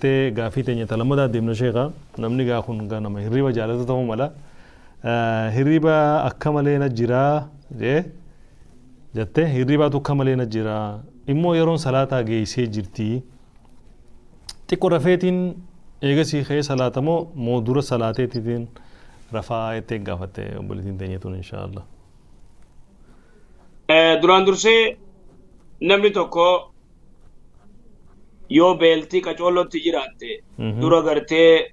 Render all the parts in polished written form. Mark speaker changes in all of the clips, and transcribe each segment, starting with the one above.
Speaker 1: Tee gaafii teenya ta lammataa deemna sheekha. Namni gaa kun gaa nama hirriba jaalatu ta'uu mala. Hirriba akka malee na jira jee jette, hirribaatu akka malee na jira. Immoo yeroon salaataa geessee jirti. Xiqqo rafeetiin eegasii ka'ee salaata moo moo dura salaateetiitiin rafaa jettee gaafatte obboleettiin teenya tun inshaallah.
Speaker 2: Duraan dursee namni tokko yoo beeltii qacoollotti jiraatte dura gartee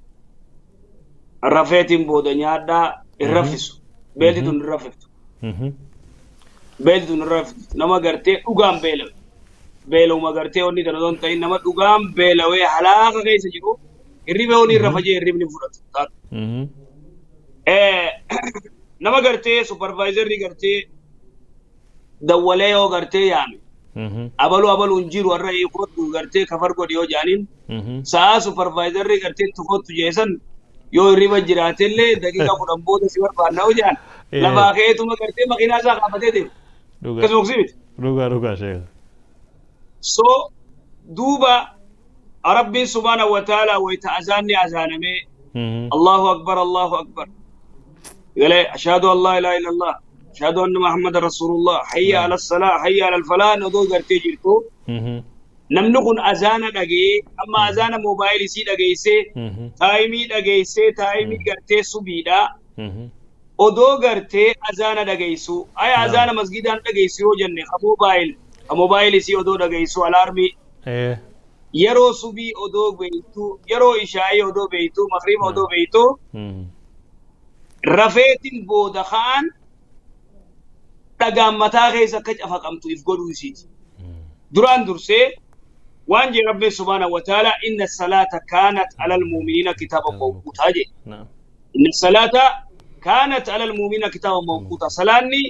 Speaker 2: rafeetiin booda nyaadhaa hin raffisu. Beelti tun hin raffiftu. Beelti tun hin raffiftu. Nama gartee dhugaan beelawe. Beelawuma gartee onni tana osoo hin ta'in nama dhugaan beelawee halaaka keessa jiru hirriba onni irra fajee hirribni hin fudhatu. Taatu. Nama gartee supervisorri gartee dawwalee yoo gartee yaame abaluu abaluu hin jiru har'a hiikootu gartee kafar godhi yoo jaaniin sa'aa supervisorri gartee itti kottu jeesan yoo hirriba jiraatellee daqiiqaa 10 booda si barbaanna yoo jaan lafaa ka'eetuma gartee makiinaa isaa kaafatee deema. Akkasuma si miti.
Speaker 1: Dhugaa dhugaa sheekh.
Speaker 2: So duuba Rabbiin subhaanahu wa ta'ala wayita azaanni azaanamee Allahu akbar, Allahu akbar. Galee ashhadu an laa ilaaha illallah, ashhadu anna Muhammadan rasulullah, hayya ala salaa, hayya ala falaa odoo gartee jirtu namni kun azaana dhagee amma azaana moobaayilii isii dhageessee taayimii dhageessee taayimii gartee subiidha odoo gartee azaana dhageessu ay azaana masgidaan dhageessu yoo jenne ka moobaayil ka moobaayilii isii odoo dhageessu alaarmii yeroo subii odoo beeytu, yeroo ishaa'ii odoo beeytu, magriiba odoo beeytu rafeetiin booda ka'an dhagaan mataa keessa akka cafaqamtu if godhuu isiiti. Duraan dursee waan jee Rabbiin subhaanahu wa ta'ala, inna salaata kaanat alal mu'miniina kitaaba mawquutaa jee. Inna salaata kaanat alal mu'miniina kitaaba mawquutaa. Salaanni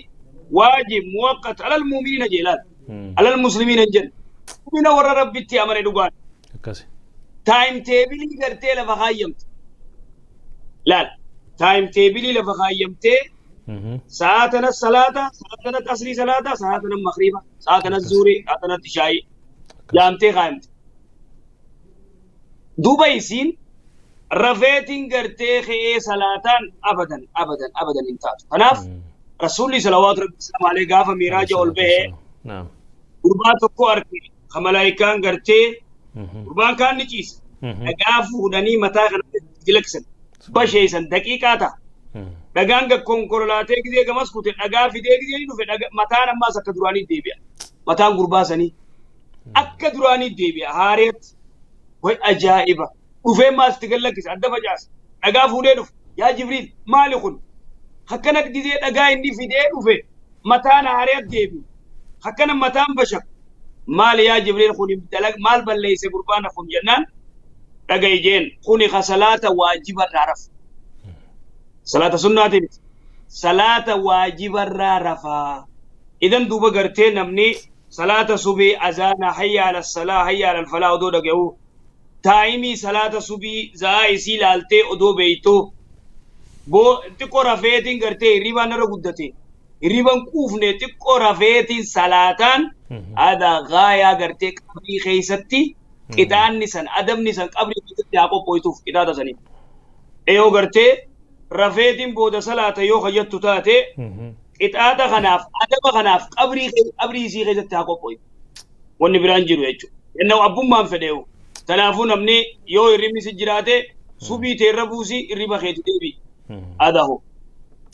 Speaker 2: waajib muwaqqat alal mu'miniina jee laal. Alal muslimiina hin jenne. Mu'mina warra Rabbitti amane dhugaan.
Speaker 1: Akkasi.
Speaker 2: Taayim teebilii gartee lafa kaayyamte. Laal. Taayim teebilii lafa kaayyamtee sa'a tana salaata, sa'a tana asrii salaata, sa'a tana magriiba, sa'a tana zuurii, sa'a tana ishaayii. Jaamtee kaayamte. Duuba isiin rafeetiin gartee ka'ee salaataan abadan abadan abadan hin taatu. Kanaaf Rasuulli salawaatu rabbi salaamu alayhi gaafa miiraaja ol bahee gurbaa tokko arge ka malaayikaan gartee gurbaan kaan ni ciisa. Dhagaa fuudhanii mataa kanatti itti lakkisan. Basheessan daqiiqaa ta'a. Dhagaan gad konkololaatee gizee gamas kute dhagaa fidee gizee ni dhufe mataan ammaas akka duraanii deebi'a. Mataan gurbaa sanii akka duraanii deebi'a haareetti. Way ajaa'iba! Dhufee maas itti gad lakkisa adda facaasa. Dhagaa fuudhee dhufe. Yaa Jibriil maali kun? Akkana gizee dhagaa inni fidee dhufe mataan haareetti deebi'u. Akkana mataan bashaqu. Maali yaa Jibriil kun dalag maal balleesse gurbaan kun jennaan dhaga'i jeen kuni ka salaata waajiba irraa rafu. Salaata sunnaati miti. Salaata waajiba irraa rafaa. Idan duuba gartee namni salaata subii azaana hayya ala salaa hayya ala falaa odoo dhaga'u taayimii salaata subii za'aa isii laaltee odoo beeytu boo xiqqoo rafeetiin gartee hirribaan irra guddate hirriban quufne xiqqoo rafeetiin salaataan aadaa gaayaa gartee qabrii keessatti qixaanni san adabni san qabrii keessatti haa qophooytuuf qixaaxa sanii. Yoo gartee rafeetiin booda salaata yoo kayyattu taate qixaaxa kanaaf adaba kanaaf qabrii qabrii isii keessatti haa qophooytu. Wanni biraan jiru jechuudha. Kenna'u abbummaan fedheewu. Kanaafuu namni yoo hirribni si jiraate subii teerra buusii hirriba keeti deebi'i. Adahu.